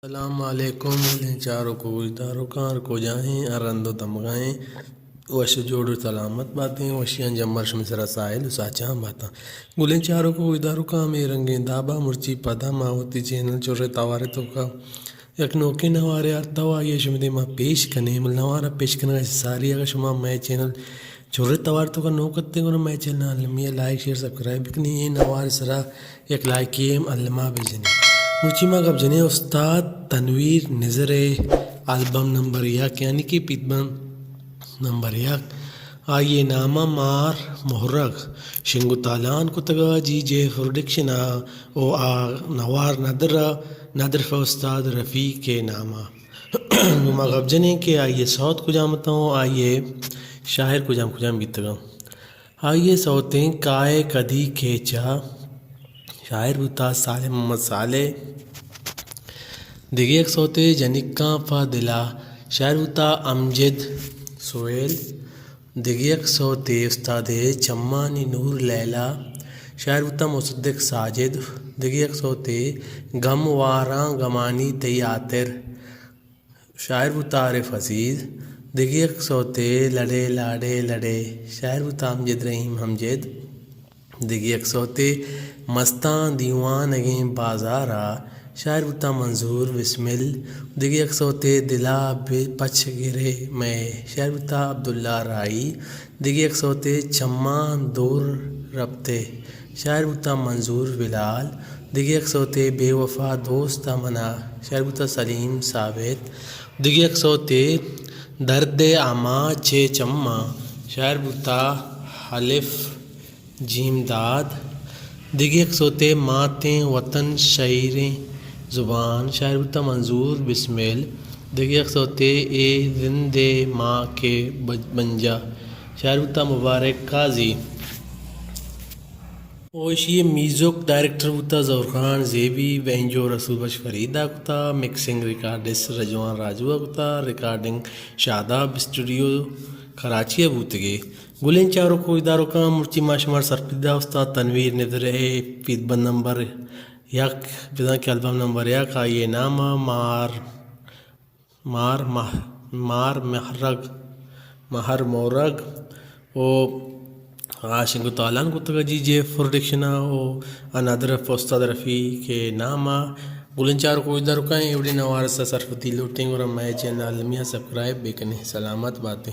السلام علیکم، گلیں چاروک و گوشداروکاں، ہر کجا ایں، ہر رند و دمگا ایں، وش و جوڑ و سلامت باتیں، وشیاں جمبر شمے سرا ساہیل و ساچان باتاں۔ گلیں چاروک و گوشداروکاں، ہمے رنگیں دابا مرچی پدا ما وتی چینل چرے توارے توکا یک نوکیں نوارے آرتہ و آئی ء شمے دیما پیش کنیں۔ بلے نوار ء پیش کنگ ء ساری، اگاں شما مئے چینل چرے توار توکا نوک اتیں، گڑا مئے چینل ء المی ء لائک، شیئر، سبسکرائب بکنیں۔ اے نوار ء سرا یک لائکے ہم الما بجنیں۔ مرچی ما گپ جنیں استاد تنویر نزر ء البم نمبر یک، یعنی کہ پیت بند نمبر یک، آئی ء نام ء مار مہرگ، شنگ و تالان کتگ ء جی جے پروڈکشن ء، و آ نوار ندر ء ندر پہ استاد رفیق ء نام ء۔ نوں ما گپ جنیں کہ آئی ء سوت کجام اتاں و آئی ء شاعر کجام کجام بیتگاں۔ آئی ء سوتیں کائے کدی کیچ ء، شاعر بوتا صالح محمد صالح۔ دگہ یک سوتے جنکاں پہ دل ء، شاعر بوتا امجد سہیل۔ دگہ یک سوتے استاد ء چمانی نور لیلا، شاعر بوتا مصدق ساجد۔ دگہ یک سوتے گم واراں گمانی تئی ہاتر، شاعر بوتا عارف عزیز۔ دگہ یک سوتے لڑے لاڑے لڑے، شاعر بوتا امجد رحیم امجد۔ دگہ یک سوتے مستاں دیوانگیں بازار ء، شاعر بوتا منظور بسمل۔ دگہ یک سوتے دل ء بہ پچ گرے مئے، شاعر بوتا عبداللہ راہی۔ دگہ یک سوتے چماں دور رپتے، شاعر بوتا منظور بلال۔ دگہ یک سوتے بے وفا دوست ء منا، شاعر بوتا سلیم ثابت۔ دگہ یک سوتے درد ء ہما چے چماں، شاعر بوتا الف جیم داد۔ دگہ یک سوتے ماتیں وطن شیریں زبان، شاعر بوتا منظور بسمل۔ دگہ یک سوتے اے زند ء ما کہ بج-، بنجا، شاعر بوتا مبارک قاضی۔ و ایشی ء میوزک ڈائریکٹر بوتا ظہور خان زیبی، بینجو رسول بخش فریدا کتا، مکسنگ ریکارڈسٹ رجوان راجو ء کتا، ریکارڈنگ شاداب اسٹوڈیو کراچی ء بوتگے۔ گلیں چاروک و گوشداروکاں، مرچی ما شمار سرپدی دا استاد تنویر نزر ء پیت بند نمبر یک، بزاں کہ البم نمبر یک، آئی ء نام ء مار، مار مہ-، مار مہرگ، مہر مورگ و آ شنگ و تالان کتگ جی جے پروڈکشن ء و انادر استاد رفیق ء نام ء۔ گلیں چاروک و گوشداروکاں، اے وڑیں نوار ء سرپدی لوٹیں گڑا مئے چینل المی ء سبسکرائب بکنیں۔ سلامت باتیں۔